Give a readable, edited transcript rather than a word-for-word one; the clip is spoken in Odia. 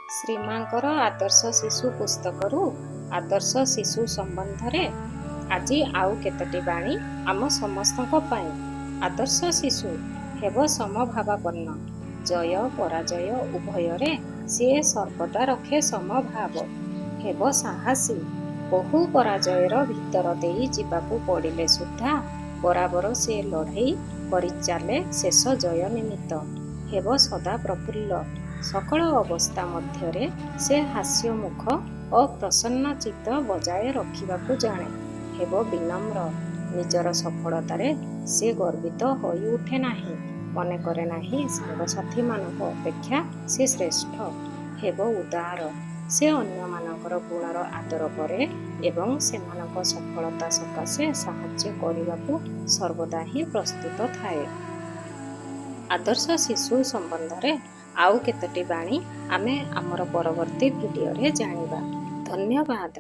ଶ୍ରୀମାଙ୍କର ଆଦର୍ଶ ଶିଶୁ ପୁସ୍ତକରୁ ଆଦର୍ଶ ଶିଶୁ ସମ୍ବନ୍ଧରେ ଆଜି ଆଉ କେତୋଟି ବାଣୀ ଆମ ସମସ୍ତଙ୍କ ପାଇଁ। ଆଦର୍ଶ ଶିଶୁ ହେବ ସମଭାବାପନ୍ନ। ଜୟ ପରାଜୟ ଉଭୟରେ ସିଏ ସର୍ବଦା ରଖେ ସମଭାବ। ହେବ ସାହସୀ। ବହୁ ପରାଜୟର ଭିତର ଦେଇ ଯିବାକୁ ପଡ଼ିଲେ ସୁଦ୍ଧା ବରାବର ସେ ଲଢ଼େଇ କରିଚାଲେ ଶେଷ ଜୟ ନିମିତ୍ତ। ହେବ ସଦା ପ୍ରଫୁଲ୍ଲ। ସକଳ ଅବସ୍ଥା ମଧ୍ୟରେ ସେ ହାସ୍ୟମୁଖ ଓ ପ୍ରସନ୍ନଚିତ୍ତ ବଜାୟ ରଖିବାକୁ ଜାଣେ। ହେବ ବିନମ୍ର। ନିଜର ସଫଳତାରେ ସେ ଗର୍ବିତ ହୋଇଉଠେ ନାହିଁ, ମନେକରେ ନାହିଁ ସାଙ୍ଗସାଥୀମାନଙ୍କ ଅପେକ୍ଷା ସେ ଶ୍ରେଷ୍ଠ। ହେବ ଉଦାର। ସେ ଅନ୍ୟମାନଙ୍କର ଗୁଣର ଆଦର କରେ ଏବଂ ସେମାନଙ୍କ ସଫଳତା ସକାଶେ ସାହାଯ୍ୟ କରିବାକୁ ସର୍ବଦା ହିଁ ପ୍ରସ୍ତୁତ ଥାଏ। ଆଦର୍ଶ ଶିଶୁ ସମ୍ବନ୍ଧରେ ଆଉ କେତୋଟି ବାଣୀ ଆମେ ଆମର ପରବର୍ତ୍ତୀ ଭିଡ଼ିଓରେ ଜାଣିବା। ଧନ୍ୟବାଦ।